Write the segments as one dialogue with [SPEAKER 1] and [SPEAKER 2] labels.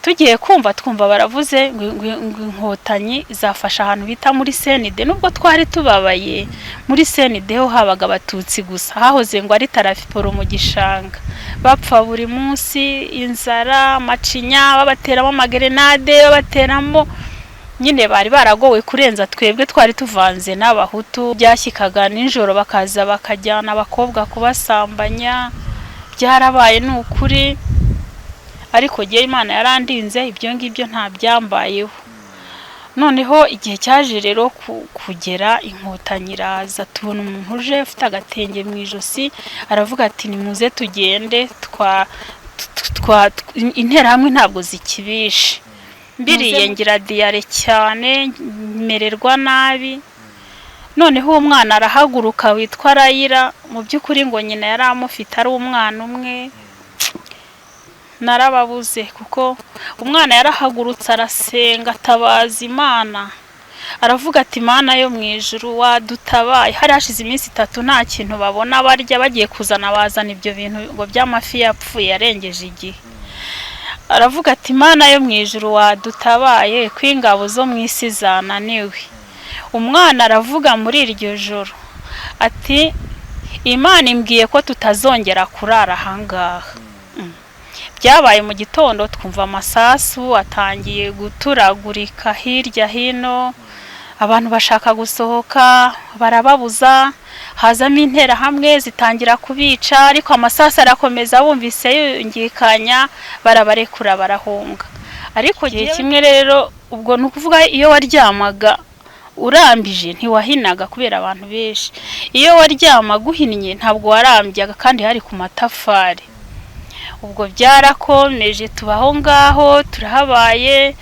[SPEAKER 1] Tugiye kumva twumva baravuze ngo Inkotanyi zafashe ahantu bita muri CND. Nubwo twari tubabaye, muri CND ho habaga Abatutsi gusa, hahoze ngo ari tarafiporo mu gishanga, bapfa buri munsi inzara, macinya, babateramo amagerenade, babateramo nyine. Bari baragowe kurenza twebwe twari tuvanze n'Abahutu. Byashyikaga nijoro bakaza bakajyana abakobwa kubasambanya, byarabaye ni ukuri. Ariko jyewe Imana yarandinze, ibyo ngibyo nta byambayeho. Noneho igihe cyaje rero kugera, Inkotanyi iraza, tubona umuntu uje ufite agatenge mu ijosi, aravuga ati: "Nimuze tugende, twa twa Interahamwe ntabwo zikibishe." Mbiriye ngira diyare cyane, mererwa nabi. Noneho uwo mwana arahaguruka witwa Rayira, mu by'ukuri ngo nyina yari amufite ari umwana umwe, narababuze, kuko umwana yarahagurutse arasenga, atabaza Imana, aravuga ati: "Imana yo mu ijuru, wadutabaye." Hari hashize iminsi 3 nta kintu babona barya, bagiye kuzana bazana ibyo bintu ngo by'amafi yapfuye yarengeje igihe. Aravuga ati: "Imana yo mu ijuru, wadutabaye ko ingabo zo mu isi zananiwe." Umwana aravuga muri iryo joro ati: "Imana imbwiye ko tutazongera kurara ahangaha." Byabaye mu gitondo, twumva amasasu atangiye guturagurika hirya hino, abantu bashaka gusohoka barababuza, hazamo Interahamwe zitangira kubica, ariko amasasu arakomeza, bumvise yungikanya barabarekura barahunga. Ariko igihe kimwe rero, ubwo ni ukuvuga iyo waryamaga urambije ntiwahinaga kubera abantu benshi, iyo waryamaga uhinnye ntabwo warambyaga, kandi hari ku matafari. Ubwo byarakomeje, tuba aho ngaho turahabaye,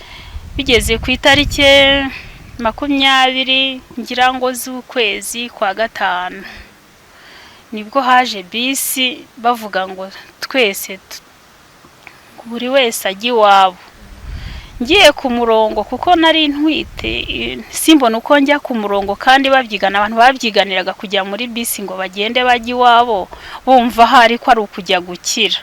[SPEAKER 1] bigeze ku itariki 20 ngira ngo z'ukwezi kwa gatanu, nibwo haje bisi bavuga ngo twese buri wese ajye iwabo. Ngiye ku murongo, kuko nari ntwite, simbona uko njya ku murongo, kandi babyigana, abantu babyiganiraga kujya muri bisi ngo bagende bajye iwabo, bumva ahari ko ari ukujya gukira,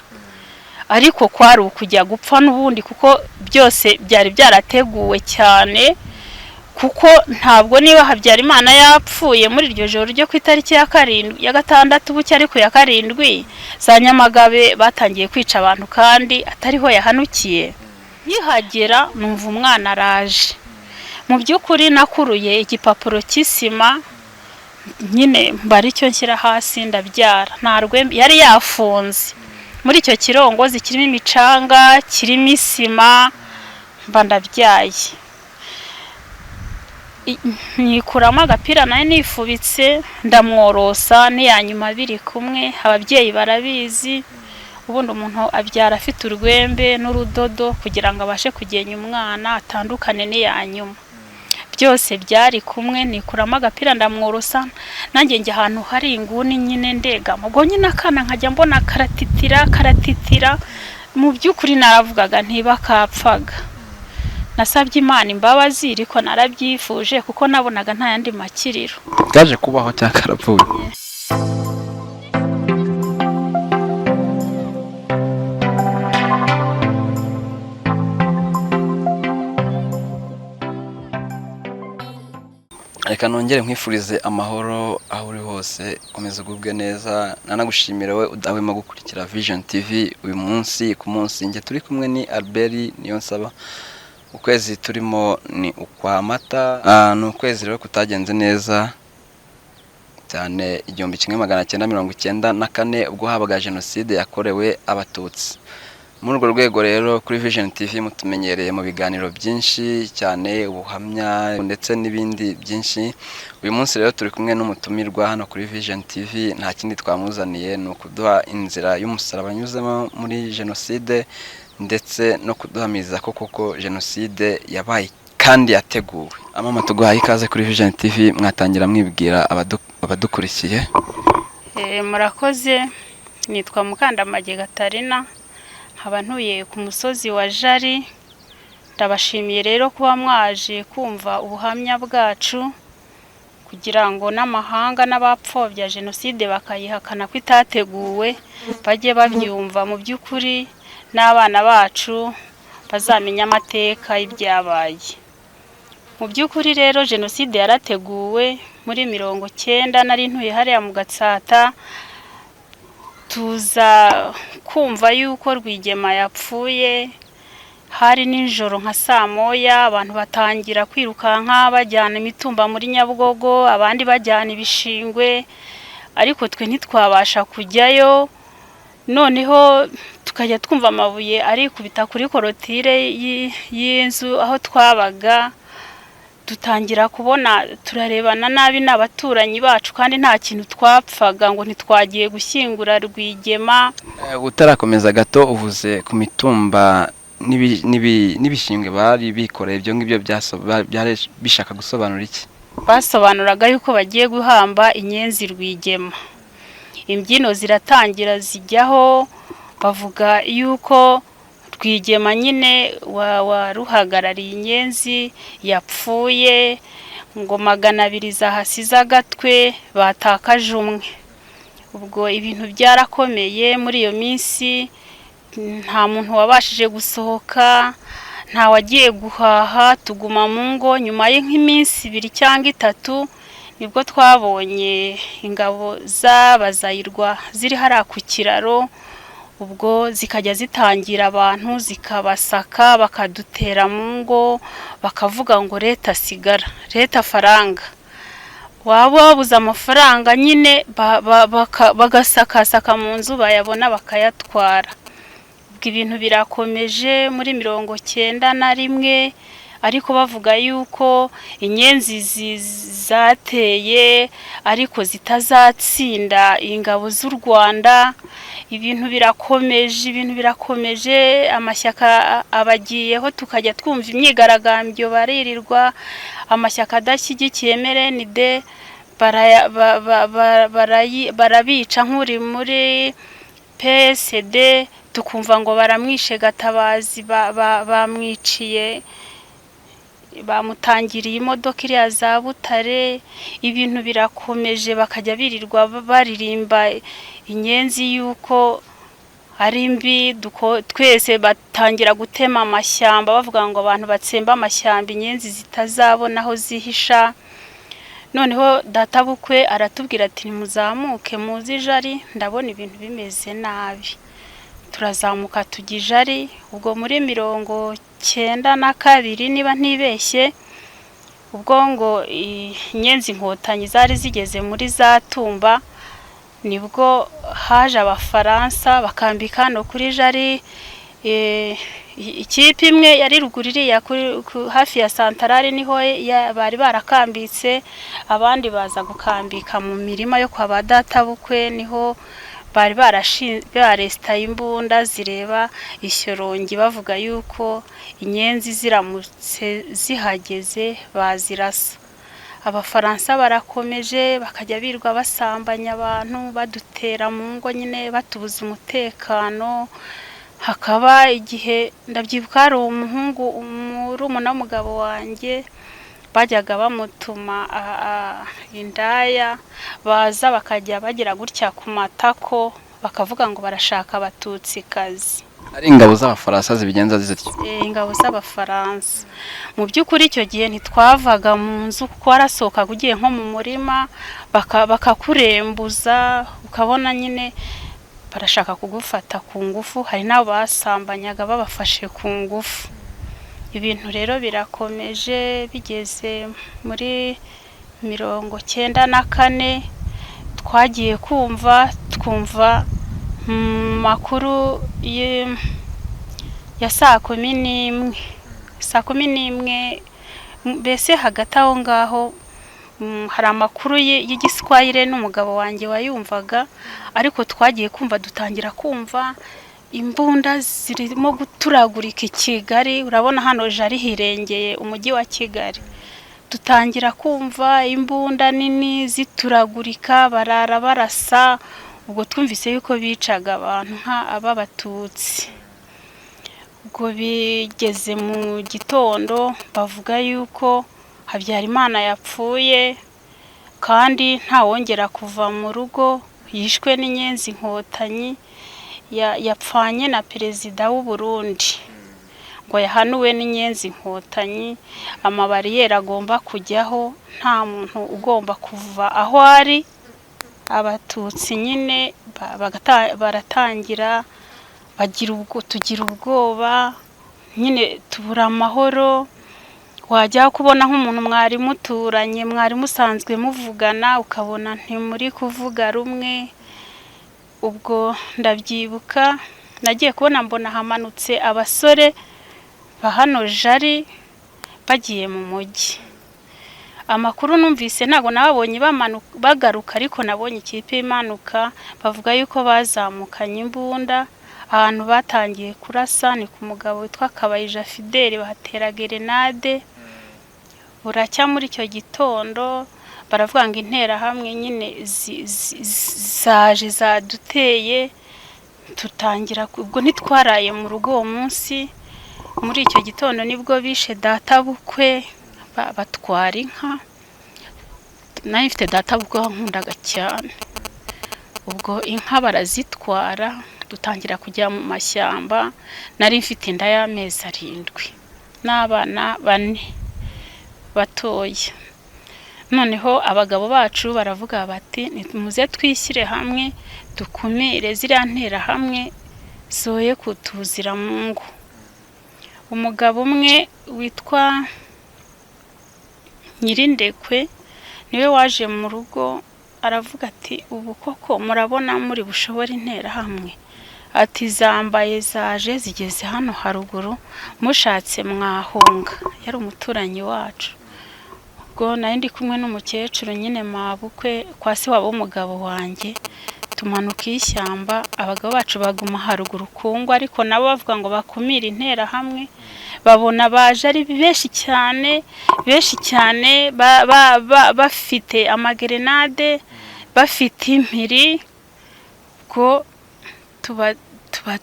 [SPEAKER 1] ariko kwari ukujya gupfa n'ubundi, kuko byose byari byarateguwe cyane. Kuko ntabwo niba Habyarimana yapfuye muri iryo joro ryo ku itariki ya 7, ya 6 bucya, ariko ya 7 za Nyamagabe batangiye kwica abantu kandi atariho yahanukiye. Nkihagera numva umwana araje. Mu by'ukuri nakuruye igipapuro cy'isima nyine mba aricyo nshyira hasi, ndabyara. Nta rwembe, yari yafunze muri icyo kirongozi kirimo imicanga, kirimo isima, mba ndabyaye. Nyikuramo agapira nayo nifubitse, ndamworosa n'iyanyuma biri kumwe. Ababyeyi barabizi, ubundi umuntu abyara afite urwembe n'urudodo kugira ngo abashe kugenya umwana atandukane n'iyanyuma. Byose byari kumwe, nikuramo agapira ndamworosa, nanjye njya ahantu hari inguni nyine ndegama. Ubwo nyine akana nkajya mbona karatitira karatitira, mu by'ukuri naravugaga ntiba kapfaga. Nasabye Imana imbabazi, ariko narabyifuje kuko nabonaga nta yandi makiriro.
[SPEAKER 2] Byaje kubaho cyangwa karapfuye? Reka nongere nkwifurize amahoro aho uri hose, komeza ugubwe neza. Nanagushimira we udahwema gukurikira Vision TV uyu munsi ku munsi. Njye turi kumwe ni Albert Niyonsaba. Ukwezi turimo ni ukwa Mata, ni ukwezi rero kutagenze neza cyane 1994 ubwo habaga jenoside yakorewe Abatutsi. Muri urwo rwego rero kuri Vision TV mutumenyereye mu biganiro byinshi cyane, ubuhamya ndetse n'ibindi byinshi. Uyu munsi rero turi kumwe n'umutumirwa hano kuri Vision TV, nta kindi twamuzaniye ni ukuduha inzira y'umusaraba anyuzemo muri jenoside, ndetse no kuduhamiriza ko koko jenoside yabaye kandi yateguwe. Amama, tuguhaye ikaze kuri Vision TV, mwatangira mwibwira abadukurikiye.
[SPEAKER 1] Murakoze, nitwa Mukandamage Gatarina, nkaba ntuye ku musozi wa Jari. Ndabashimiye rero kuba mwaje kumva ubuhamya bwacu, kugira ngo n'amahanga n'abapfobya jenoside bakayihakana ko itateguwe bajye babyumva. Mu by'ukuri n'abana bacu bazamenye amateka y'ibyabaye. Mu by'ukuri rero jenoside yarateguwe muri 90, nari ntuye hariya mu Gatsata, tuza kumva yuko Rwigema yapfuye. Hari nijoro nka saa moya, abantu batangira kwirukanka bajyana imitumba muri Nyabugogo, abandi bajyana ibishingwe, ariko twe ntitwabasha kujyayo. Noneho tukajya twumva amabuye arikubita kuri korotire y'inzu aho twabaga, dutangira kubona turarebana nabi n'abaturanyi bacu, kandi nta kintu twapfaga ngo ntitwagiye gushyingura Rwigema.
[SPEAKER 2] Utarakomeza gato, uvuze ku mitumba n'ibishingwe bari bikoreye, ibyo ngibyo byari bishaka gusobanura iki?
[SPEAKER 1] Basobanuraga yuko bagiye guhamba inyenzi Rwigema. Imbyino ziratangira zijyaho, bavuga yuko Rwigema nyine waruhagarariye inyenzi yapfuye, ngo 200 zahasize agatwe batakaje umwe. Ubwo ibintu byarakomeye muri iyo minsi, nta muntu wabashije gusohoka, nta wagiye guhaha, tuguma mu ngo. Nyuma nk'iminsi 2 cyangwa 3 nibwo twabonye ingabo z'abazayirwa ziri hariya ku kiraro, ubwo zikajya zitangira abantu zikabasaka, bakadutera mu ngo, bakavuga ngo leta sigara, leta faranga. Waba wabuze amafaranga nyine bagasakasaka mu nzu, bayabona bakayatwara. Ubwo ibintu birakomeje muri 91, ariko bavuga yuko inyenzi zateye ariko zitazatsinda ingabo z'u Rwanda. Ibintu birakomeje, ibintu birakomeje, amashyaka abagiyeho, tukajya twumva imyigaragambyo baririrwa, amashyaka adashyigikiye MRND barabica, nk'uri muri PSD tukumva ngo baramwishe Gatabazi, bamwiciye, bamutangiriye imodoka iriya za Butare. Ibintu birakomeje, bakajya birirwa baririmba inyenzi yuko ari mbi. Twese batangira gutema amashyamba, bavuga ngo abantu batsemba amashyamba inyenzi zitazabona aho zihisha. Noneho databukwe aratubwira ati nimuzamuke muze Ijari, ndabona ibintu bimeze nabi. Turazamuka tujya Ijari, ubwo muri 92 niba ntibeshye, ubwo ngo inyenzi inkotanyi zari zigeze muri za Tumba, nibwo haje abafaransa bakambika hano kuri Jari. Ikipe imwe yari ruguru iriya hafi ya santarari niho bari barakambitse, abandi baza gukambika mu mirima yo kwa ba databukwe, niho bari baresitaye imbunda zireba Ishyorongi, bavuga yuko inyenzi ziramutse zihageze bazirasa. Abafaransa barakomeje bakajya birirwa basambanya abantu, badutera mu ngo nyine, batubuza umutekano. Hakaba igihe ndabyibuka hari umuhungu murumuna w'umugabo wanjye, bajyaga bamutuma indaya, baza bakajya bagira gutya ku matako, bakavuga ngo barashaka abatutsikazi.
[SPEAKER 2] Ari ingabo z'abafaransa zibigenza zityo?
[SPEAKER 1] Ingabo z'abafaransa. Mu by'ukuri icyo gihe ntitwavaga mu nzu, kuko warasohokaga ugiye nko mu murima bakakurembuza, ukabona nyine barashaka kugufata ku ngufu. Hari n'abo basambanyaga babafashe ku ngufu. Ibintu rero birakomeje, bigeze muri 94 twagiye kumva twumva mu makuru ya saa 11, saa 11 mbese hagati aho ngaho, hari amakuru y'igiswahili n'umugabo wanjye wayumvaga, ariko twagiye kumva dutangira kumva imbunda zirimo guturagurika i Kigali. Urabona hano Jari hirengeye umujyi wa Kigali, dutangira kumva imbunda nini zituragurika, barara barasa. Ubwo twumvise yuko bicaga abantu nk'abatutsi. Ubwo bigeze mu gitondo bavuga yuko Habyarimana yapfuye kandi ntawongera kuva mu rugo, yishwe n'inyenzi inkotanyi, yapfanye na perezida w'u Burundi. ngo yahanuwe n'inyenzi inkotanyi, amabariyeri agomba kujyaho, nta muntu ugomba kuva aho ari. Abatutsi nyine baratangira bagira ubwo, tugira ubwoba nyine, tubura amahoro. Wajya kubona nk'umuntu mwari muturanye, mwari musanzwe muvugana, ukabona ntimuri kuvuga rumwe. Ubwo ndabyibuka nagiye kubona mbona hamanutse abasore ba hano Jari bagiye mu mujyi. Amakuru numvise, ntabwo nababonye bagaruka, ariko nabonye ikipe imanuka, bavuga yuko bazamukanye imbunda. Ahantu batangiye kurasa ni ku mugabo witwa Kabayija Fideli, bahatera gerenade. Buracya muri icyo gitondo baravuga ngo interahamwe nyine zaje zaduteye, tutangira ubwo ntitwaraye mu rugo uwo munsi. Muri icyo gitondo nibwo bishe databukwe, batwara inka. Nari mfite databukwe wankundaga cyane, ubwo inka barazitwara, dutangira kujya mu mashyamba. Nari mfite inda y'amezi 7 n'abana 4 batoya. Noneho abagabo bacu baravuga bati nimuze twishyire hamwe dukumire ziriya nterahamwe zoye kutuzira mu ngo. Umugabo umwe witwa Nyirindekwe niwe waje mu rugo, aravuga ati ubu koko murabona muri bushobore interahamwe? Ati zambaye zaje zigeze hano haruguru, mushatse mwahunga. Yari umuturanyi wacu. Ubwo nari ndi kumwe n'umukecuru nyine mabukwe kwa se wabo w'umugabo wanjye, tumanuka ishyamba, abagabo bacu baguma haruguru ku ngo, ariko nabo bavuga ngo bakumire interahamwe. Babona baje ari benshi cyane, benshi cyane, bafite amagerenade, bafite impiri. Ubwo tuba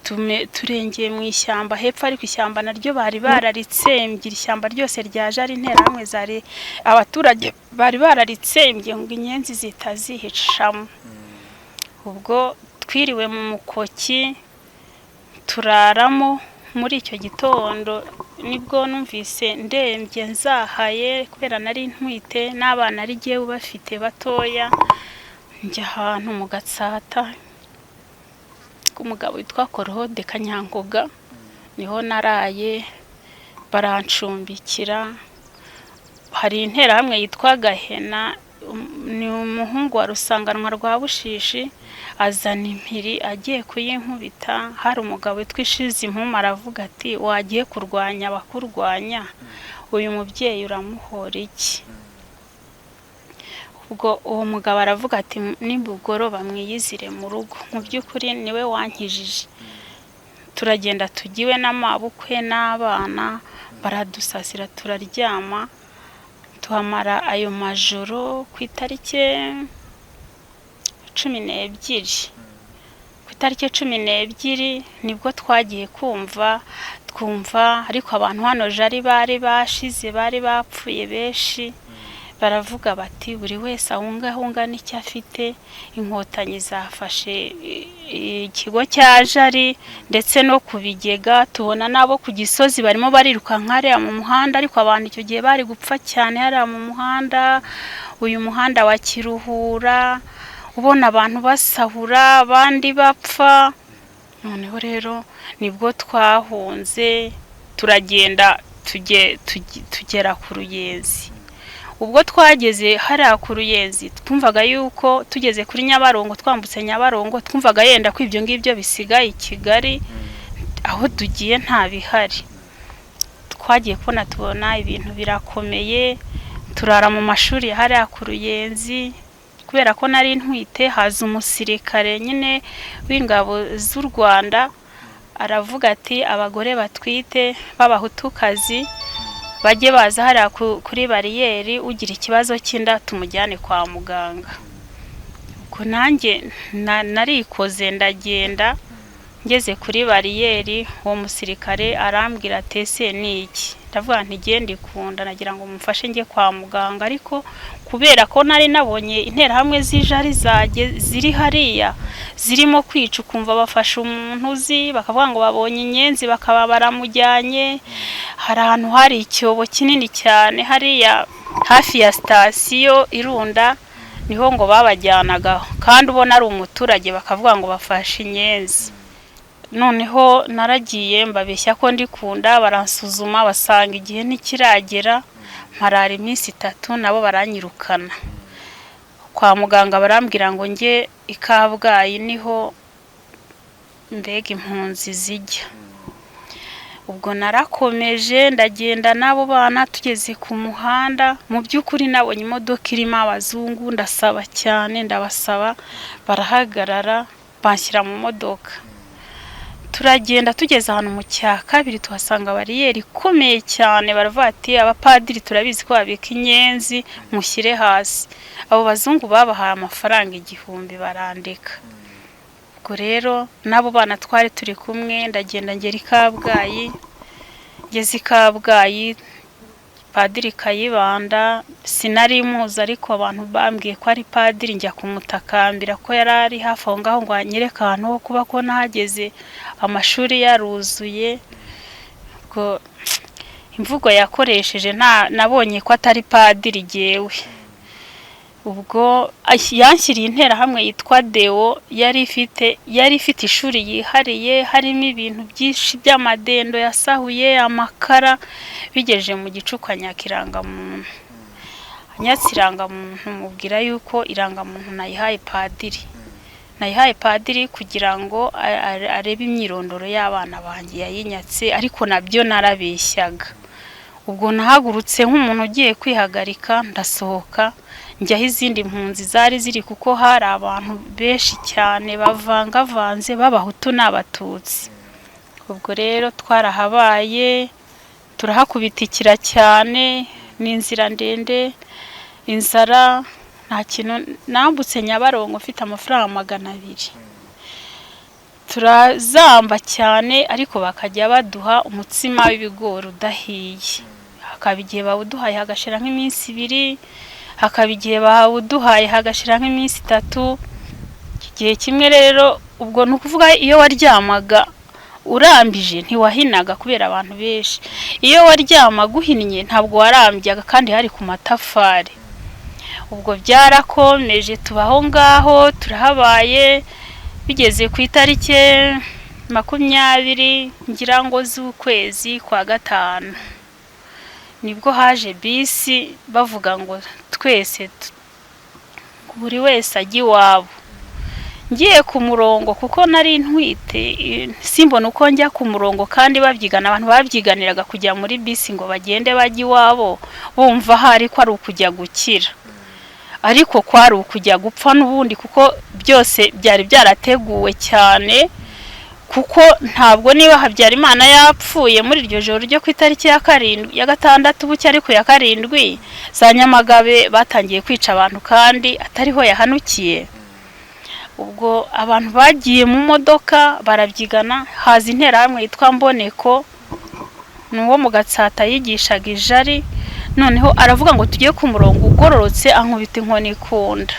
[SPEAKER 1] turengeye mu ishyamba hepfo, ariko ishyamba naryo bari bararitsembye, ishyamba ryose ryaje ari interahamwe zari, abaturage bari bararitsembye ngo inyenzi zitazihicamo. Ubwo twiriwe mu mukoki turaramo. Muri icyo gitondo nibwo numvise ndembye nzahaye, kubera nari ntwite n'abana ari jyewe bafite batoya. Njya ahantu mu Gatsata k'umugabo witwa Korode Kanyangoga, niho naraye, barancumbikira. Hari interahamwe yitwa Gahena, ni umuhungu wa Rusanganwa rwa Bushishi, azana impiri agiye kuyinkubita. Hari umugabo witwa Ishize Impumu, aravuga ati wagiye kurwanya abakurwanya, uyu mubyeyi uramuhora iki? Ubwo uwo mugabo aravuga ati nimugoroba mwiyizire mu rugo. Mu by'ukuri niwe wankijije. Turagenda tujya iwe n'amabukwe n'abana, baradusasira turaryama, tuhamara ayo majoro. Ku itariki 12, ku itariki 12 nibwo twagiye kumva twumva ariko abantu hano Jari bari bashize, bari bapfuye benshi. Baravuga bati buri wese ahunga n'icyo afite, inkotanyi zafashe ikigo cya Jari ndetse no ku bigega. Tubona n'abo ku Gisozi barimo barirukanka hariya mu muhanda, ariko abantu icyo gihe bari gupfa cyane hariya mu muhanda, uyu muhanda wa Kiruhura, ubona abantu basahura abandi bapfa. Noneho rero nibwo twahunze turagenda tugera ku Ruyenzi. Ubwo twageze hariya ku Ruyenzi, twumvaga yuko tugeze kuri Nyabarongo, twambutse Nyabarongo, twumvaga yenda ko ibyo ngibyo bisigaye i Kigali, aho tugiye nta bihari. Twagiye kubona tubona ibintu birakomeye, turara mu mashuri hariya ku Ruyenzi. Kubera ko nari ntwite, haza umusirikare nyine w'ingabo z'u Rwanda, aravuga ati abagore batwite b'abahutukazi bajye baza hariya kuri bariyeri, ugira ikibazo cy'inda tumujyane kwa muganga. Ubwo nanjye narikoze ndagenda, ngeze kuri bariyeri uwo musirikare arambwira ati ese ni iki? Ndavuga nti genda ikunda, nagira ngo mumfashe njye kwa muganga, ariko kubera ko nari nabonye interahamwe z'ijari ziri hariya zirimo kwica, ukumva bafashe umuntu uzi bakavuga ngo babonye inyenzi bakaba baramujyanye. Hari ahantu hari icyobo kinini cyane hariya hafi ya sitasiyo Irunda, niho ngo babajyanaga, kandi ubona ari umuturage bakavuga ngo bafashe inyenzi. Noneho naragiye mbabeshya ko ndikunda, baransuzuma basanga igihe ntikiragera, mparara iminsi 3 nabo baranyirukana. Kwa muganga barambwira ngo njye i Kabgayi niho mbega impunzi zijya. Ubwo narakomeje ndagenda n'abo bana, tugeze ku muhanda mu by'ukuri nabonye imodoka irimo abazungu, ndasaba cyane, ndabasaba barahagarara banshyira mu modoka. Turagenda tugeze ahantu mu cya kabiri tuhasanga bariyeri ikomeye cyane, baravuga ati abapadiri turabizi ko babika inyenzi, mushyire hasi. Abo bazungu babahaye amafaranga 1000 barandika. Ubwo rero n'abo bana twari turi kumwe, ndagenda ngera i Kabgayi, ngeze i Kabgayi Padiri Kayibanda sinari muzi, ariko abantu bambwiye ko ari padiri, njya kumutakambira ko yari ari hafi aho ngaho ngo anyereke ahantu ho kuba, ko nahageze amashuri yaruzuye. Ubwo imvugo yakoresheje nabonye ko atari padiri jyewe. Ubwo yanshyiriye interahamwe yitwa Deo, yari ifite ishuri yihariye, harimo ibintu byinshi by'amadendo yasahuye, amakara, bigejeje mu gicuku anyaka irangamuntu. Anyatse irangamuntu mubwira yuko irangamuntu nayihaye padiri. Nayihaye padiri kugira ngo arebe imyirondoro y'abana banjye yayinyatse, ariko nabyo narabeshyaga. Ubwo nahagurutse nk'umuntu ugiye kwihagarika, ndasohoka njyaho izindi mpunzi zari ziri, kuko hari abantu benshi cyane bavangavanze b'abahutu n'abatutsi. Ubwo rero twarahabaye, turahakubitikira cyane, ni inzira ndende, inzara, nta kintu. Nambutse Nyabarongo mfite amafaranga 200. Turazamba cyane, ariko bakajya baduha umutsima w'ibigori udahiye. Hakaba igihe bawuduhaye hagashira nk'iminsi 2, hakaba igihe bawuduhaye hagashira nk'iminsi 3. Igihe kimwe rero, ubwo ni ukuvuga iyo waryamaga urambije ntiwahinaga kubera abantu benshi. Iyo waryamaga uhinnye ntabwo warambyaga, kandi hari ku matafari. Ubwo byarakomeje tubaho ngaho, turahabaye, bigeze ku itariki 20 ngira ngo z'ukwezi kwa 5, nibwo haje bisi bavuga ngo twese buri wese ajya iwabo. Ngiye ku murongo kuko nari ntwite, simbona uko njya ku murongo, kandi babyigana, abantu babyiganiraga kujya muri bisi ngo bagende bajye iwabo, bumva hari ko ari ukujya gukira, ariko kwari ukujya gupfa n'ubundi, kuko byose byari byarateguwe cyane. Kuko ntabwo niba Habyarimana yapfuye muri iryo joro ryo ku itariki ya 7 ya 6 bucya, ariko ya 7 za Nyamagabe batangiye kwica abantu kandi atariho yahanukiye. Ubwo abantu bagiye mu modoka barabyigana, haza interahamwe yitwa Mboneko, ni uwo mu Gatsata yigishaga ijari, noneho aravuga ngo tujye ku murongo ugororotse, ankubita inkoni ikunda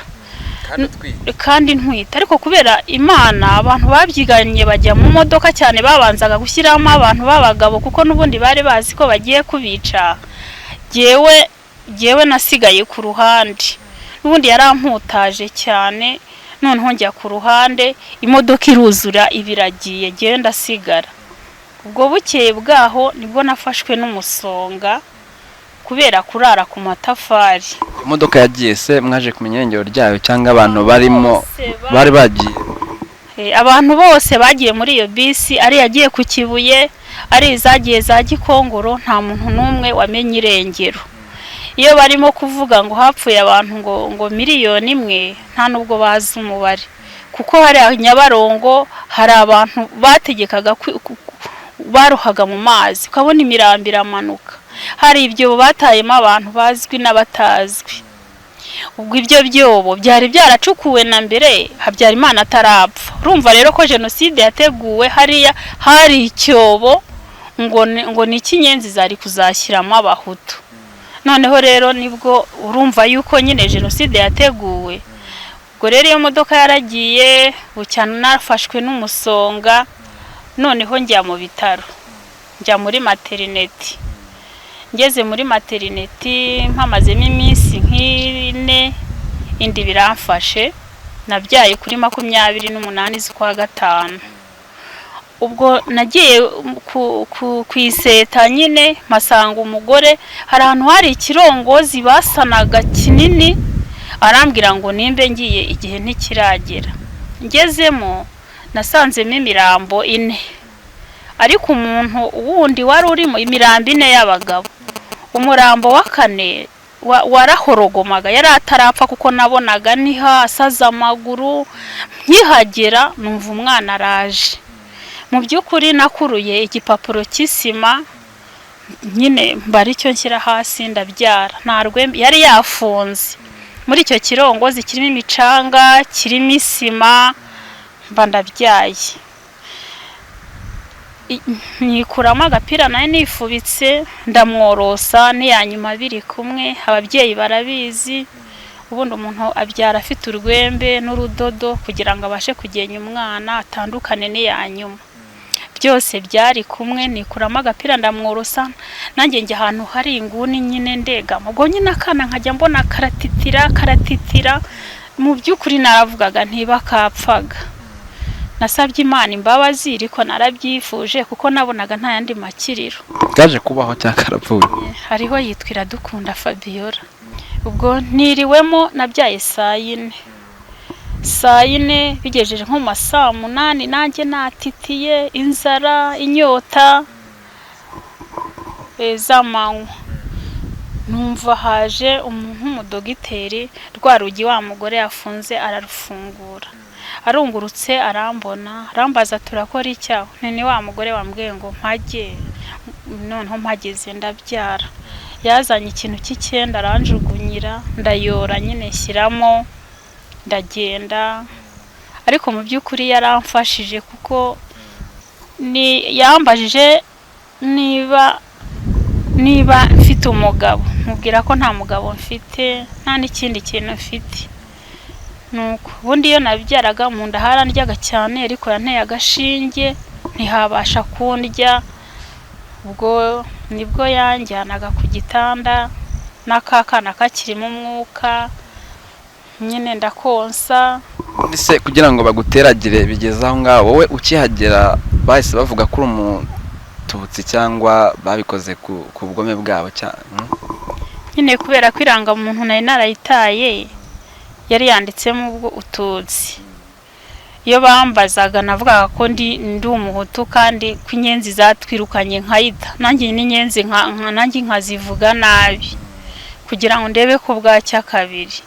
[SPEAKER 1] kandi ntwite. Ariko kubera Imana abantu babyiganye bajya mu modoka cyane, babanzaga gushyiramo abantu b'abagabo kuko n'ubundi bari bazi ko bagiye kubica. Jyewe nasigaye ku ruhande, n'ubundi yaramputaje cyane, noneho njya ku ruhande, imodoka iruzura ibiragiye, jyewe ndasigara. Ubwo bukeye bwaho nibwo nafashwe n'umusonga kubera kurara ku matafari.
[SPEAKER 2] Imodoka yagiye se mwaje kumenya irengero ryayo cyangwa abantu barimo bari bagiye?
[SPEAKER 1] Abantu bose bagiye muri iyo bisi, ari yagiye ku Kibuye, ari izagiye za Gikongoro, nta muntu n'umwe wamenye irengero. Iyo barimo kuvuga ngo hapfuye abantu ngo 1,000,000, nta nubwo bazi umubare, kuko hari Nyabarongo hari abantu bategekaga barohaga mu mazi, ukabona imirambo iramanuka. Hari ibyobo batayemo abantu bazwi n'abatazwi. Ubwo ibyo byobo byari byaracukuwe na mbere Habyarimana atarapfa. Urumva rero ko jenoside yateguwe, hariya hari icyobo Ngo ni iki inyenzi zari kuzashyiramo Abahutu? Noneho rero nibwo urumva yuko nyine jenoside yateguwe. Ubwo rero iyo modoka yaragiye, bucya nafashwe n'umusonga. Noneho njya mu bitaro, njya muri maternité. Ngeze muri maternité mpamazemo iminsi nk'ine, indi biramfashe. Nabyaye kuri 28 z'ukwa gatanu. Ubwo nagiye ku iseta nyine, mpasanga umugore, hari ahantu hari ikirongozi basanaga kinini, arambwira ngo nimbe ngiye, igihe ntikiragera. Ngezemo nasanzemo imirambo ine, ariko umuntu wundi wari urimo, imirambo ine y'abagabo, umurambo wa kane warahorogomaga, yari atarapfa, kuko nabonaga niha asaza amaguru. Nkihagera numva umwana araje. Mu by'ukuri nakuruye igipapuro cy'isima nyine, mba aricyo nshyira hasi, ndabyara. Nta rwembe, yari yafunze muri icyo kirongozi kirimo imicanga, kirimo isima, mba ndabyaye. Nikuramo agapira nayo nifubitse, ndamworosa n'iyanyuma biri kumwe. Ababyeyi barabizi, ubundi umuntu abyara afite urwembe n'urudodo kugira ngo abashe kugenya umwana atandukane n'iyanyuma. Byose byari kumwe. Nikuramo agapira, ndamworosa, nanjye njya ahantu hari inguni nyine, ndegama. Ubwo nyine akana nkajya mbona karatitira, karatitira. Mu by'ukuri naravugaga ntiba kapfaga. Nasabye Imana imbabazi, ariko narabyifuje kuko nabonaga nta yandi makiriro.
[SPEAKER 2] Kaje kubaho cyangwa karapfuye?
[SPEAKER 1] Hariho, yitwa Iradukunda Fabiola. Ubwo niriwemo, nabyaye saa yine, saa yine bigejeje nko mu ma saa munani, nanjye natitiye, inzara, inyota z'amanywa. Numva haje umuntu w'umudogiteri, rwa rugi wa mugore yafunze ararufungura, arungurutse arambona, arambaza: "Turakora icyaho?" Ni wa mugore wambwiye ngo mpage. Noneho mpageze ndabyara. Yazanye ikintu cy'icyenda aranjugunyira, ndayora nyine, nshyiramo, ndagenda. Ariko mu by'ukuri yaramfashije, kuko ni yambajije niba mfite umugabo, mubwira ko nta mugabo mfite, nta n'ikindi kintu mfite. Nuko ubundi iyo nabyaraga mu nda harandyaga cyane, ariko yanteye agashinge ntihabasha kundya. Ubwo nibwo yanjyanaga ku gitanda n'akakana kakirimo umwuka nyine, ndakonsa.
[SPEAKER 2] Ubundi se kugira ngo baguteragire bigeze aho ngaho, wowe ukihagera bahise bavuga ko uri Umututsi cyangwa babikoze ku bugome bwabo cyane?
[SPEAKER 1] Nyine kubera ko irangamuntu nari narayitaye, yari yanditsemo ubwo Ututsi, iyo bambazaga navugaga ko ndi Umuhutu, kandi ko inyenzi zatwirukanye nkayita nanjye n'inyenzi, nanjye nkazivuga nabi kugira ngo ndebe ko bwacya kabiri.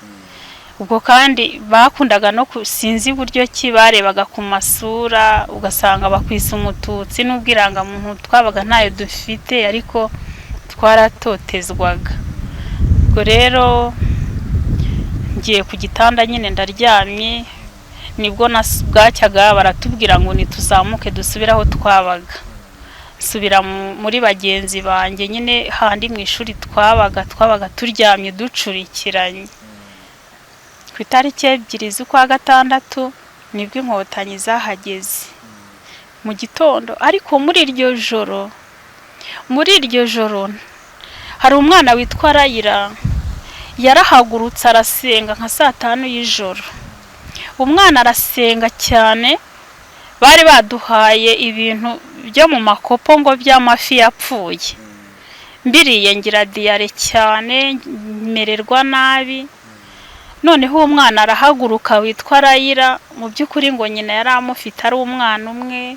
[SPEAKER 1] Ubwo kandi bakundaga no sinzi uburyo ki barebaga ku masura, ugasanga bakwisa Umututsi n'ubwo irangamuntu twabaga ntayo dufite, ariko twaratotezwaga. Ubwo rero ngiye ku gitanda nyine, ndaryamye, nibwo bwacyaga baratubwira ngo nituzamuke dusubire aho twabaga. Nsubira muri bagenzi banjye nyine handi mu ishuri twabaga turyamye ducurikiranye. Ku itariki 2 z'ukwa gatandatu nibwo Inkotanyi zahageze mu gitondo. Ariko muri iryo joro hari umwana witwa Rayira yarahagurutse arasenga nka saa tanu y'ijoro. Umwana arasenga cyane. Bari baduhaye ibintu byo mu makopo ngo by'amafi yapfuye, mbiriye ngira diarrhée cyane, mererwa nabi. Noneho uwo mwana arahaguruka witwa Rayira. Mu by'ukuri ngo nyina yari amufite ari umwana umwe,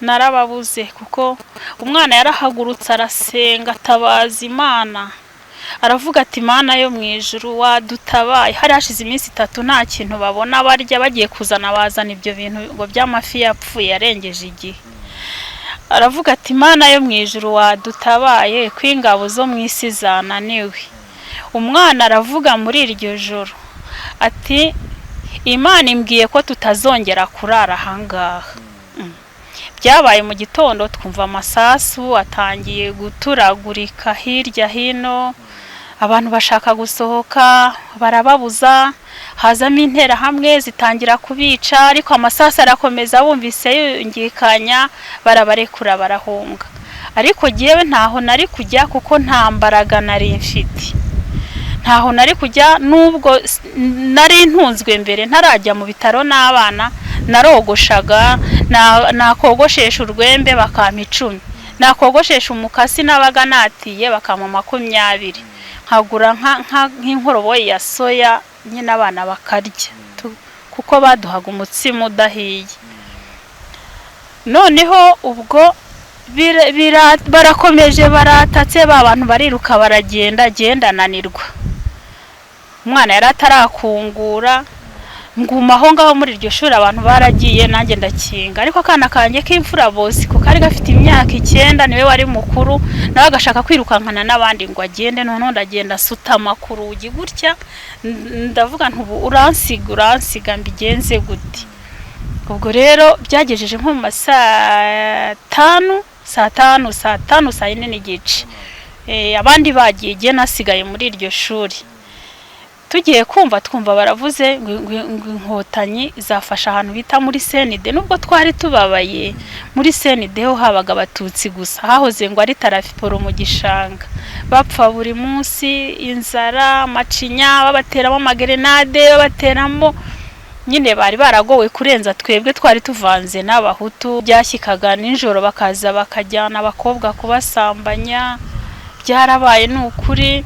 [SPEAKER 1] narababuze, kuko umwana yarahagurutse arasenga, atabaza Imana, aravuga ati: "Imana yo mu ijuru, wadutabaye." Hari hashize iminsi 3 nta kintu babona barya. Bagiye kuzana, bazana ibyo bintu ngo by'amafi yapfuye yarengeje igihe. Aravuga ati: "Imana yo mu ijuru, wadutabaye ko ingabo zo mu isi zananiwe." Umwana aravuga muri iryo joro ati: "Imana imbwiye ko tutazongera kurara ahangaha." Byabaye mu gitondo, twumva amasasu atangiye guturagurika hirya hino, abantu bashaka gusohoka barababuza, hazamo interahamwe zitangira kubica, ariko amasasu arakomeza, bumvise yungikanya barabarekura barahunga. Ariko jyewe ntaho nari kujya kuko nta mbaraga nari mfite, ntaho nari kujya nubwo nari ntunzwe mbere ntarajya mu bitaro n'abana, narogoshaga, nakogoshesha urwembe bakampa 10, nakogoshesha umukasi nabaga natiye bakampa 20, nkagura nk'inkoroboyi ya soya nyine abana bakarya, kuko baduhaga umutsima udahiye. Noneho ubwo barakomeje baratatse, ba bantu bariruka baragenda, genda nanirwa, umwana yari atarakungura, nguma aho ngaho muri iryo shuri, abantu baragiye nanjye ndakinga. Ariko akana kanjye k'imfura Bosco kari gafite imyaka 9, niwe wari mukuru, nawe agashaka kwirukankana n'abandi ngo agende. Noneho ndagenda asutama ku rugi gutya, ndavuga nti ubu uransiga mbigenze gute? Ubwo rero byagejeje nko mu ma saa tanu, saa tanu, saa tanu, saa yine n'igice, abandi bagiye, igihe nasigaye muri iryo shuri. Tugiye kumva twumva baravuze ngo inkotanyi zafashe ahantu bita muri CND. Nubwo twari tubabaye, muri CND ho habaga abatutsi gusa, hahoze ngo ari tarafiporo mu gishanga, bapfa buri munsi inzara, amacinya, babateramo amagerenade, babateramo nyine, bari baragowe kurenza twebwe twari tuvanze n'abahutu. Byashyikaga nijoro bakaza bakajyana abakobwa kubasambanya, byarabaye ni ukuri.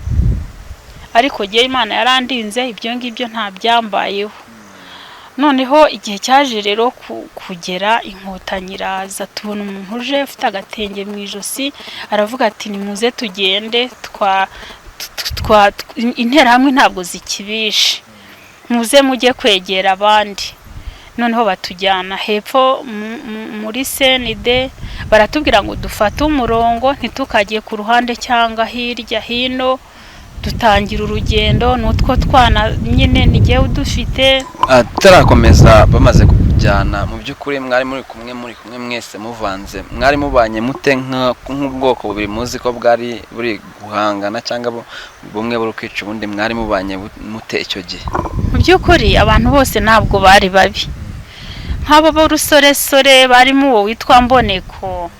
[SPEAKER 1] Ariko jyewe Imana yarandinze, ibyo ngibyo nta byambayeho. Noneho igihe cyaje rero kugera, inkotanyi iraza, tubona umuntu uje ufite agatenge mu ijosi, aravuga ati nimuze tugende, interahamwe ntabwo zikibishe, muze mujye kwegera abandi. Noneho batujyana hepfo muri CND, baratubwira ngo dufate umurongo ntitukajye ku ruhande cyangwa hirya hino. Dutangira urugendo n'utwo twana nyine nigiye udufite.
[SPEAKER 2] Tutarakomeza, bamaze kujyana, mu by'ukuri mwari muri kumwe mwese muvanze, mwari mubanye mute nk'ubwoko bubiri muzi ko bwari buri guhangana cyangwa bumwe buri kwica ubundi, mwari mubanye mute icyo gihe?
[SPEAKER 1] Mu by'ukuri abantu bose ntabwo bari babi, nk'abo b'urusoresore barimo uwo witwa Mboneko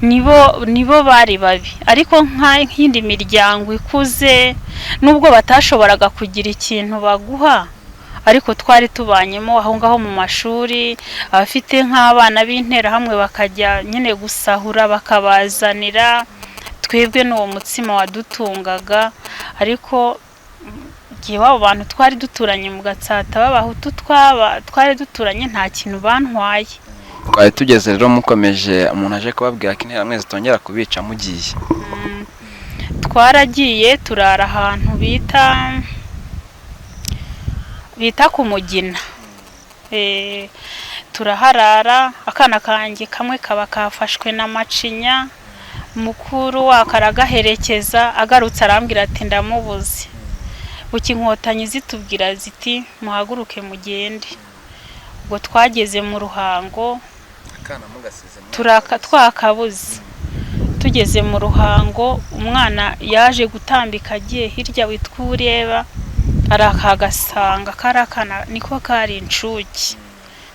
[SPEAKER 1] nibo bari babi, ariko nk'indi miryango ikuze nubwo batashoboraga kugira ikintu baguha, ariko twari tubanyemo aho ngaho mu mashuri, abafite nk'abana b'interahamwe bakajya nyine gusahura bakabazanira, twebwe n'uwo mutsima wadutungaga. Ariko igihe wabo bantu twari duturanye mu Gatsata b'abahutu twari duturanye nta kintu bantwaye.
[SPEAKER 2] Twari tugeze rero mukomeje, umuntu aje kubabwira ko interahamwe zitongera kubica mugiye.
[SPEAKER 1] Twaragiye turara ahantu bita ku Mugina, turaharara, akana kanjye kamwe kaba kafashwe n'amacinya, mukuru wako aragaherekeza, agarutse arambwira ati ndamubuze. Buki inkotanyi zitubwira ziti muhaguruke mugende. Ubwo twageze mu Ruhango twakabuze, tugeze mu Ruhango umwana yaje gutambika agiye hirya witwa Ureba, arakagasanga karakana niko kari incuke,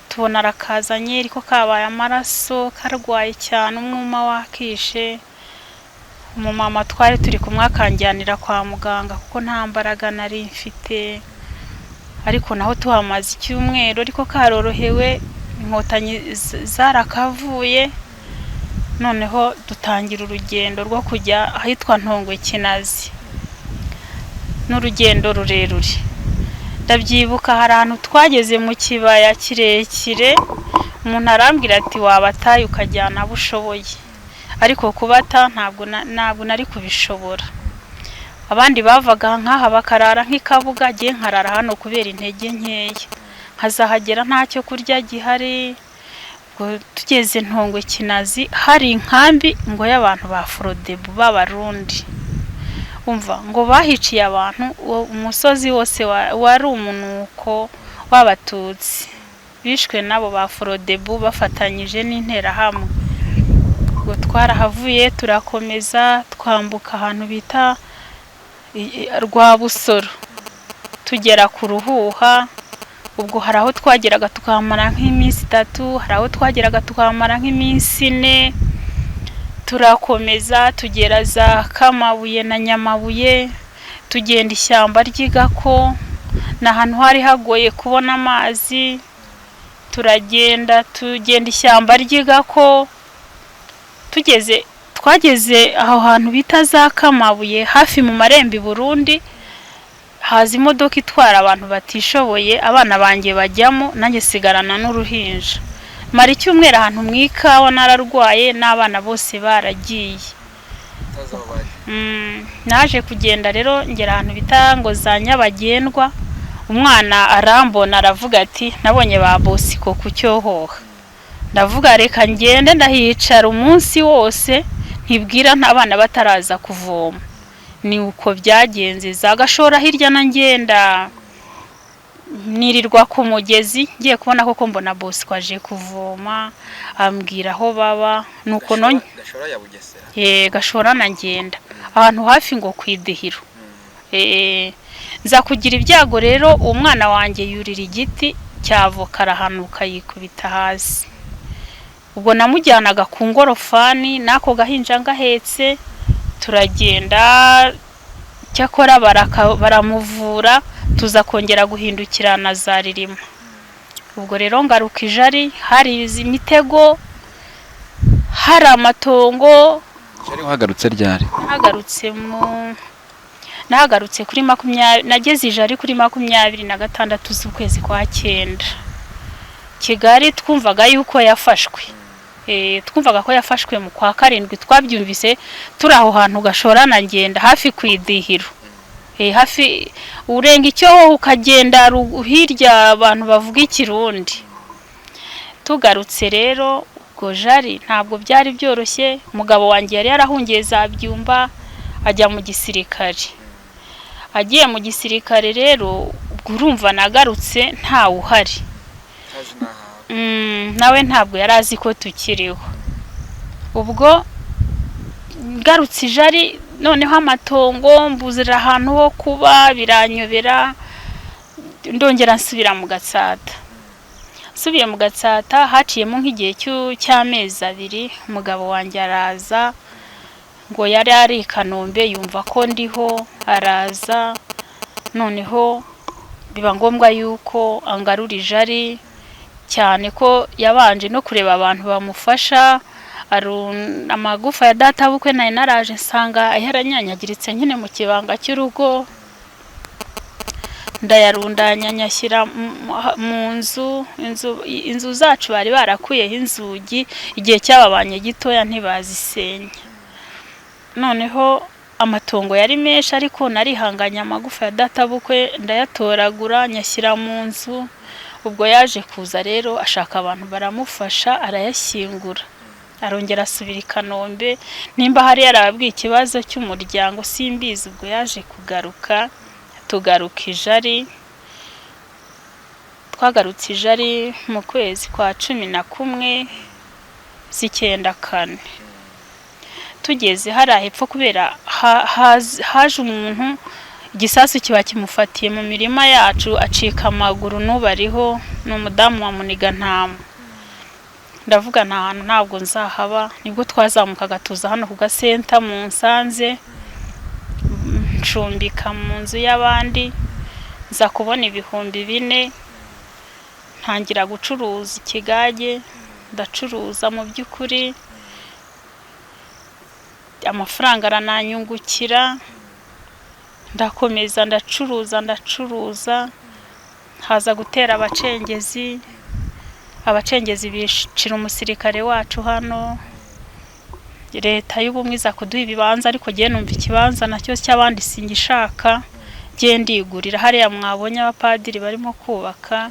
[SPEAKER 1] tubona arakazanye ariko kabaye amaraso, karwaye cyane, umwuma wakishe. Umumama twari turi kumwe akanjyanira kwa muganga kuko nta mbaraga nari mfite, ariko naho tuhamaze icyumweru ariko karorohewe, inkotanyi zarakavuye. Noneho dutangira urugendo rwo kujya ahitwa Ntongwe Kinazi, n'urugendo rurerure. Ndabyibuka hari ahantu twageze mu kibaya kirekire, umuntu arambwira ati wabataye ukajyana abo ushoboye, ariko kubata ntabwo nari kubishobora. Abandi bavaga nk'aha bakarara nk'ikabuga, jye nkarara hano kubera intege nkeya, nkazahagera ntacyo kurya gihari. Tugeze Ntongwe Kinazi hari inkambi ngo y'abantu ba Frodebu b'Abarundi, umva ngo bahiciye abantu, umusozi wose wari umunuko w'abatutsi bishwe nabo ba Frodebu bafatanyije n'interahamwe. Twarahavuye turakomeza, twambuka ahantu bita Rwabusoro, tugera ku Ruhuha. Ubwo hari aho twageraga tukahamara nk'iminsi 3, hari aho twageraga tukahamara nk'iminsi 4. Turakomeza tugera za Kamabuye na Nyamabuye, tugenda ishyamba ry'Igako, ni ahantu hari hagoye kubona amazi. Turagenda tugenda ishyamba ry'Igako, twageze aho hantu bita za Kamabuye hafi mu marembo i Burundi, haza imodoka itwara abantu batishoboye, abana banjye bajyamo, nanjye sigarana n'uruhinja. Mara icyumweru ahantu mu ikawa nararwaye, n'abana bose baragiye. Naje kugenda rero ngera ahantu bita ngo za Nyabagendwa, umwana arambona aravuga ati nabonye ba Bosiko ku Cyohoha. Ndavuga reka ngende, ndahicara umunsi wose ntibwira abana bataraza kuvoma. Ni uko byagenze, za Gashora hirya na ngenda nirirwa ku mugezi, ngiye kubona koko mbona Bosco aje kuvoma, ambwira aho baba. Nuko none
[SPEAKER 2] Gashora ya Bugesera,
[SPEAKER 1] Gashora na ngenda ahantu hafi ngo kwidihiro. Nza kugira ibyago rero, umwana wanjye yurira igiti cya avoka arahanuka yikubita hasi. Ubwo namujyanaga ku ngorofani n'ako gahinja ngahetse, turagenda, cyakora baramuvura, tuza kongera guhindukirana za Ririma. Ubwo rero ngaruka Ijari, hari imitego, hari amatongo.
[SPEAKER 2] Jari uhagarutse ryari?
[SPEAKER 1] Nahagarutse kuri 20, nageze Ijari kuri 26 z'ukwezi kwa 9. Kigali twumvaga yuko yafashwe. Twumvaga ko yafashwe mu kwa 7, twabyumvise turi aho hantu Gashora na ngenda hafi ku idihiro. Hafi urenga icyo ukagenda hirya abantu bavuga ikirundi. Tugarutse rero ubwo Jari ntabwo byari byoroshye, umugabo wanjye yari yarahungiye za Byumba ajya mu gisirikare. Agiye mu gisirikare rero ubwo urumva nagarutse ntawe uhari. Nawe ntabwo yari azi ko tukiriho. Ubwo ngarutse Ijari noneho amatongo mbuzira ahantu ho kuba biranyobera, ndongera nsubira mu Gatsata. Nsubiye mu Gatsata haciyemo nk'igihe cy'amezi 2, umugabo wanjye araza, ngo yari ari i Kanombe yumva ko ndiho, araza, noneho biba ngombwa yuko angarura Ijari, cyane ko yabanje no kureba abantu bamufasha. Amagufa ya databukwe nari naraje nsanga yaranyanyagiritse nyine mu kibanga cy'urugo, ndayarundanya nyashyira mu nzu. Inzu zacu bari barakuyeho inzugi igihe cyababanye gitoya ntibazisenya. Noneho amatongo yari menshi, ariko narihanganye, amagufa ya databukwe ndayatoragura nyashyira mu nzu. Ubwo yaje kuza rero ashaka abantu baramufasha arayashyingura, arongera asubira i Kanombe. Nimba hari yarababwiye ikibazo cy'umuryango simbizi. Ubwo yaje kugaruka, tugaruka Ijari. Twagarutse Ijari mu kwezi kwa 11 z'icyenda 4. Tugeze hariya hepfo kubera haje umuntu, igisasu kiba kimufatiye mu mirima yacu, acika amaguru, n'ubu ariho, ni umudamu wa Muniga-ntama. Ndavuga nta hantu ntabwo nzahaba. Nibwo twazamukaga tuza hano ku Gasenta mu Nsanze, ncumbika mu nzu y'abandi, nza kubona 4000, ntangira gucuruza ikigage, ndacuruza mu by'ukuri amafaranga arananyungukira, ndakomeza ndacuruza, haza gutera abacengezi. Abacengezi bicira umusirikare wacu hano, leta y'ubumwe iza kuduha ibibanza, ariko ngiye numva ikibanza nacyo cy'abandi singishaka, ngiye ndigurira hariya mwabonye abapadiri barimo kubaka.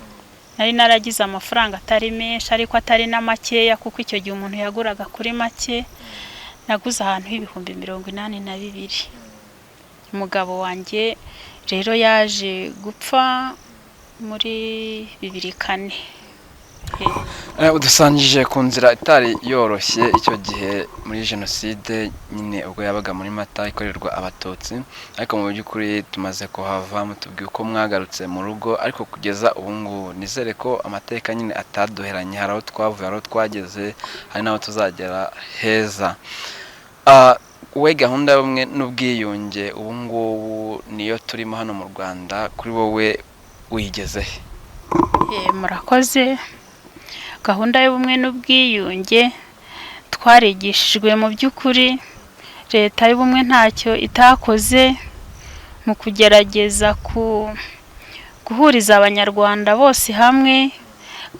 [SPEAKER 1] Nari naragize amafaranga atari menshi ariko atari na makeya, kuko icyo gihe umuntu yaguraga kuri make. Naguze ahantu 82,000. Umugabo wanjye rero yaje gupfa muri 2004.
[SPEAKER 2] Udusangije ku nzira itari yoroshye icyo gihe muri jenoside nyine ubwo yabaga muri Mata ikorerwa Abatutsi, ariko mu by'ukuri tumaze kuhava, mutubwiye uko mwagarutse mu rugo, ariko kugeza ubu ngubu nizere ko amateka nyine ataduheranye, hari aho twavuye, hari aho twageze, hari n'aho tuzagera heza. We gahunda y'ubumwe n'ubwiyunge ubu ngubu niyo turimo hano mu Rwanda, kuri wowe uyigeze he?
[SPEAKER 1] Murakoze. Gahunda y'ubumwe n'ubwiyunge twarigishijwe mu by'ukuri, leta y'ubumwe ntacyo itakoze mu kugerageza guhuriza Abanyarwanda bose hamwe.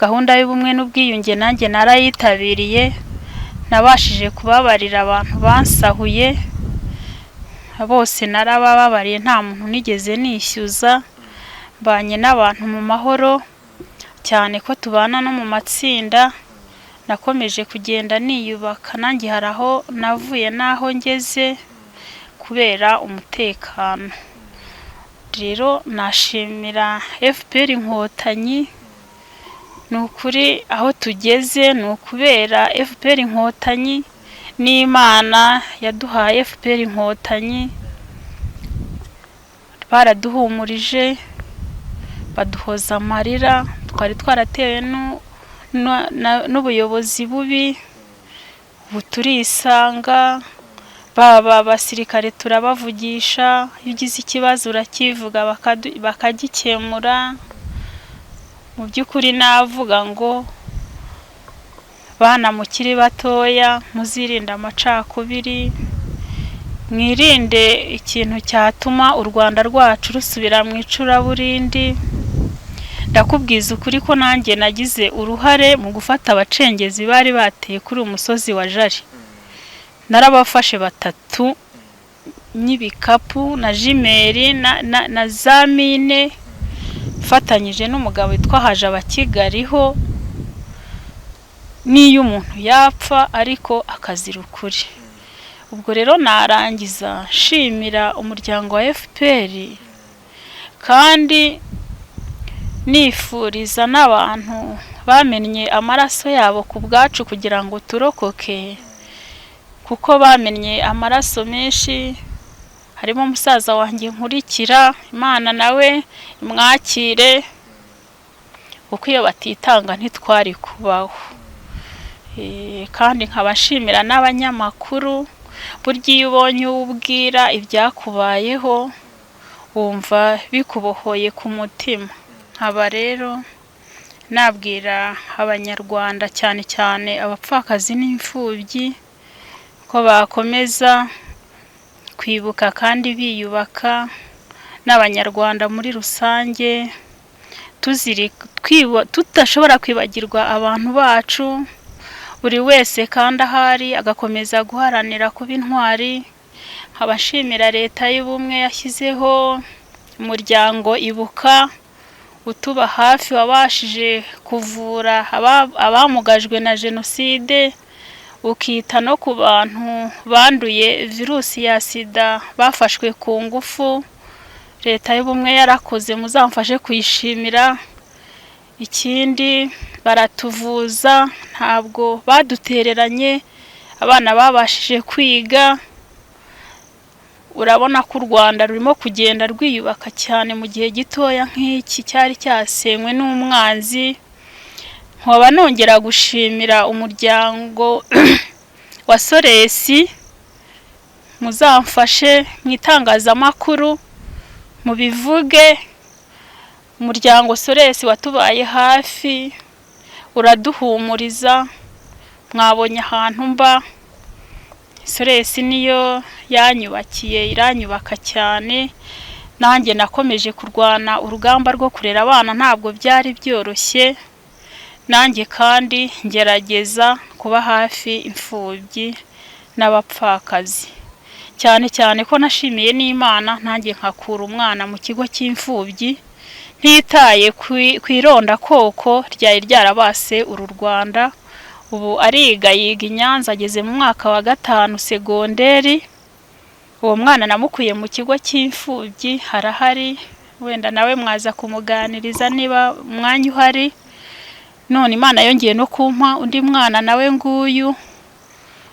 [SPEAKER 1] Gahunda y'ubumwe n'ubwiyunge nanjye narayitabiriye, nabashije kubabarira abantu bansahuye bose, narabababariye, nta muntu nigeze nishyuza, mbanye n'abantu mu mahoro, cyane ko tubana no mu matsinda. Nakomeje kugenda niyubaka, nanjye hari aho navuye n'aho ngeze kubera umutekano. Rero nashimira FPR Inkotanyi, ni ukuri aho tugeze ni ukubera FPR Inkotanyi n'Imana yaduhaye FPR Inkotanyi. Baraduhumurije, baduhoza amarira twari twaratewe n'ubuyobozi bubi. Ubu turisanga, baba abasirikare turabavugisha, iyo ugize ikibazo urakivuga bakagikemura. Mu by'ukuri navuga ngo bana mukiri batoya, muzirinde amacakubiri, mwirinde ikintu cyatuma u Rwanda rwacu rusubira mu icuraburindi. Ndakubwiza ukuri ko nanjye nagize uruhare mu gufata abacengezi bari bateye kuri uyu musozi wa Jari. Narabafashe batatu n'ibikapu na jimeri na za mine, mfatanyije n'umugabo witwa Haje Abakigariho. N'iyo umuntu yapfa ariko akazira ukuri. Ubwo rero narangiza nshimira umuryango wa FPR, kandi nifuriza n'abantu bamennye amaraso yabo ku bwacu kugira ngo turokoke, kuko bamennye amaraso menshi. Harimo musaza wanjye nkurikira, Imana nawe imwakire, kuko iyo batitanga ntitwari kubaho. Kandi nkaba nshimira n'abanyamakuru, burya iyo ubonye uwo ubwira ibyakubayeho wumva bikubohoye ku mutima. Nkaba rero nabwira Abanyarwanda, cyane cyane abapfakazi n'imfubyi, ko bakomeza kwibuka kandi biyubaka, n'Abanyarwanda muri rusange, tudashobora kwibagirwa abantu bacu. Buri wese kandi ahari agakomeza guharanira kuba intwari. Nkaba nshimira leta y'ubumwe yashyizeho umuryango Ibuka utuba hafi, wabashije kuvura abamugajwe na jenoside, ukita no ku bantu banduye virusi ya sida bafashwe ku ngufu. Leta y'ubumwe yarakoze, muzamfashe kuyishimira. Ikindi, baratuvuza, ntabwo badutereranye, abana babashije kwiga. Urabona ko u Rwanda rurimo kugenda rwiyubaka cyane mu gihe gitoya nk'iki cyari cyasenywe n'umwanzi. Nkaba nongera gushimira umuryango wa Soresi, muzamfashe mu itangazamakuru mubivuge. Umuryango Soresi watubaye hafi, uraduhumuriza, mwabonye ahantu mba. Soresi niyo yanyubakiye, iranyubaka cyane. Nanjye nakomeje kurwana urugamba rwo kurera abana, ntabwo byari byoroshye. Nanjye kandi ngerageza kuba hafi imfubyi n'abapfakazi, cyane cyane ko nashimiye n'Imana, nanjye nkakura umwana mu kigo cy'imfubyi, ntitaye ku irondakoko ryari ryarabase uru Rwanda. Ubu ariga, yiga i Nyanza, ageze mu mwaka wa 5 segonderi. Uwo mwana namukuye mu kigo cy'imfubyi, harahari, wenda nawe mwaza kumuganiriza niba umwanya uhari. None Imana yongeye no kumpa undi mwana nawe nguyu,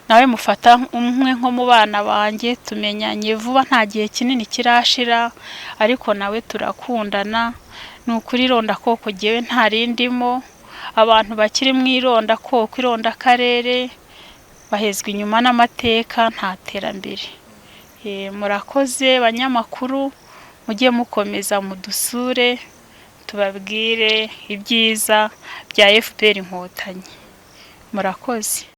[SPEAKER 1] nawe mufata umwe nko mu bana banjye, tumenyanye vuba nta gihe kinini kirashira, ariko nawe turakundana. Ni ukuri irondakoko jyewe ntarindimo, abantu bakiri mu irondakoko, irondakarere, bahezwa inyuma n'amateka, nta terambere. Murakoze banyamakuru, mujye mukomeza mudusure, tubabwire ibyiza bya FPR Inkotanyi. Murakoze.